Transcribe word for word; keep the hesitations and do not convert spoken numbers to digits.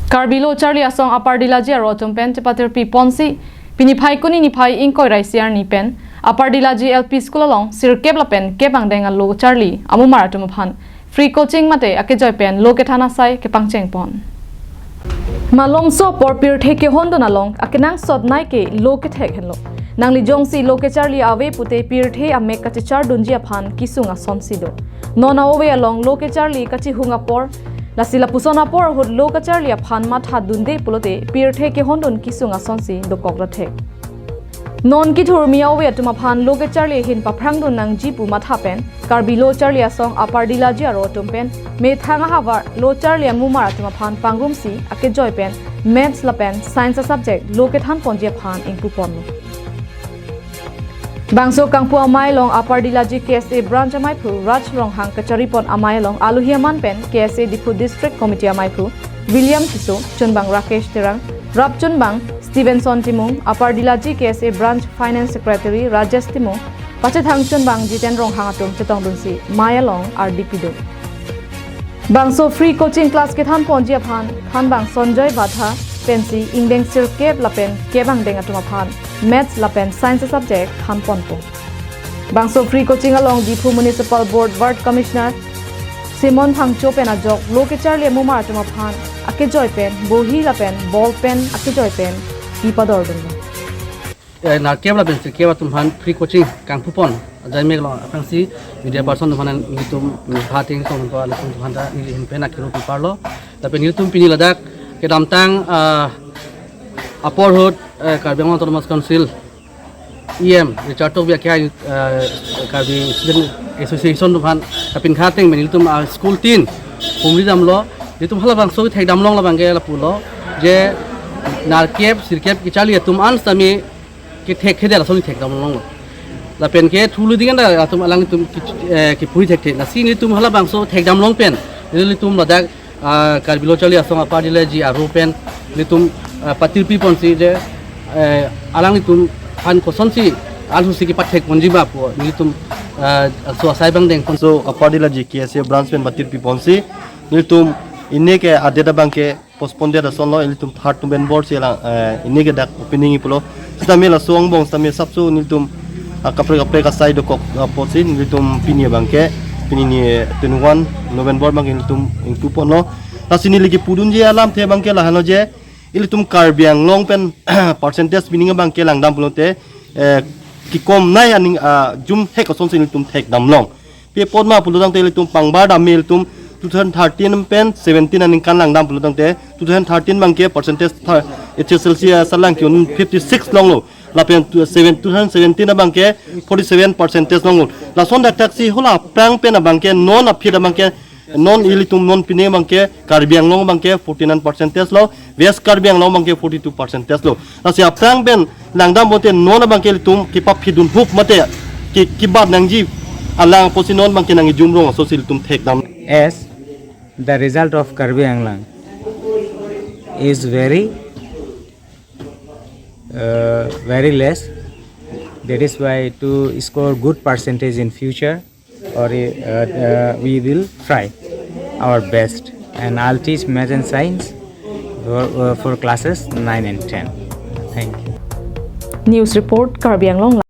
Karbi Lo Charli Asong Upper Dilaji aro atum pen chepatirpi ponsi, pini Phaikuni niphai ingkoi ra isi arni pen Upper Dilaji L P School along sirkep lapen kep angdeng alo charli amumar atum aphan free coaching mate akejoi pen lo kethan asai kepangcheng pon. Malomso apor pirthe kehondun along akenangsot nai ke lo kethek henlo. Nangli jongsi lo kecharli ave pute pirthe amek kachechardunji aphan kesung asonsi do. Non a-ove along lo kecharli kachihung apor, lasi lapuson apor ahut lo kacharli aphan mathadunde pulote pirthe kehondun kesung asonsi dokok rathek. Non kithurmi a-ove atum aphan lo kecharli ahin paphrangdun nangji pu matha pen Karbi Lo Charli Asong Upper Dilaji aro atum pen methang ahavar lo charli amumar atum aphan pangrumsi akejoi pen Maths lapen Science a-subject lo kethan ponji aphan ingpu ponlo. Bangso kangpu amei along Upper Dilaji K S A Branch ameiphu Raj Ronghang kachari pon amei along alohi aman pen K S A Diphu District Committee ameiphu William Tisso, chunbang Rakesh Terang, rap chunbang Stevenson Timung, Upper Dilaji K S A Branch Finance Secretary Rajesh Timung, pachethang chunbang Jiten Ronghang atum chetongdunsi mei along ardi pidun. Bangso free coaching class kethan ponji aphan thanbang Sanjoy Batha pensi ingdeng sirkep lapen kep angdeng atum aphan Maths lapen Science subject than ponpo. Bangso free coaching along Diphu Municipal Board Ward Commissioner Simon Phangcho pen ajok lo kecharli amumar atum aphan akejoi pen bohi lapen ball pen akejoi pen pi padordunlo. Eh, nerkep lapen sirkep atum aphan free coaching kangpu pon ajai mek along aphrangsi media person atum aphan nelitum, mm, phating song to alutum aphan ta neli ahin pen akiro pi parlo. Lapen nelitum pini ladak kedamtang, ah, apor ahut, eh, Karbi Anglong Autonomous Council E M Richard Tokbi akhai, eh, Karbi Student Association atum aphan kapinkha ateng pen nelitum, ah, school tin humri damlo. Nelitum halabangso thekdamlong labang ke lapulo je nerkep sirkep kecharli atum an sitame kethek keder ason thekdamlonglo. Lapen ke thulu ding anda atum alangtum ki, eh, kipuhi thekthe. Lasi nelitum halabangso thekdamlong pen nelitum ladak, ah, Karbi Lo Charli Asong Upper Dilaji aro pen nelitum, ah, patirpi ponsi je, eh, alanglitum aphan kosonsi alhusi kepathek ponji ba pu nelitum, ah, laso asai abang deng pon. So Upper Dilaji K S A Branch pen patirpi ponsi nelitum pini ke a-date abang ke postpone det asonlo, ilitum third November si alang, eh, pini ke dak opening pulo. Sitame laso angbong sitame sapso nelitum, ah, kaprek kaprek asai dokok, ah, apotsi nelitum pini abang ke, pini ni twenty-one November abang ke nelitum ingpu ponlo. Lasi neli kipudunji alamthe abang ke lahenlo je, ilitum Karbi Anglong pen percentage pini abang ke langdam pulote, eh, kekomnei aning, ah, jumhek asonsi nelitum thekdamlong. Pi apot ma pulo tangte ilitum pangbar dam ilitum two thousand thirteen pen seventeen aningkan langdam pulo tangte two thousand thirteen abang ke percentage tha-, H S L C asatlang ke-un fifty-six longlo. Lapen tu-, seven, two thousand seventeen abang ke forty-seven percentage longlo. Lason dak thaksi hala aphrang pen abang ke non aphi abang ke non ilitum non pini abang ke Karbi Anglong abang ke forty-nine percentage lo, West Karbi Anglong abang ke forty-two percentage lo. Lasi aphrang pen langdam pulote non abang ke ilitum kepaphidun hup mate ke, kebat nangji alang apotsi non abang ke nangkejumrong asosi ilitum thekdam. As the result of Karbi Anglong is very, uh, very less. That is why to score good percentage in future, or, uh, uh, we will try our best. And I'll teach math and science for, uh, for classes nine and ten. Thank you. News report, Karbi Anglong.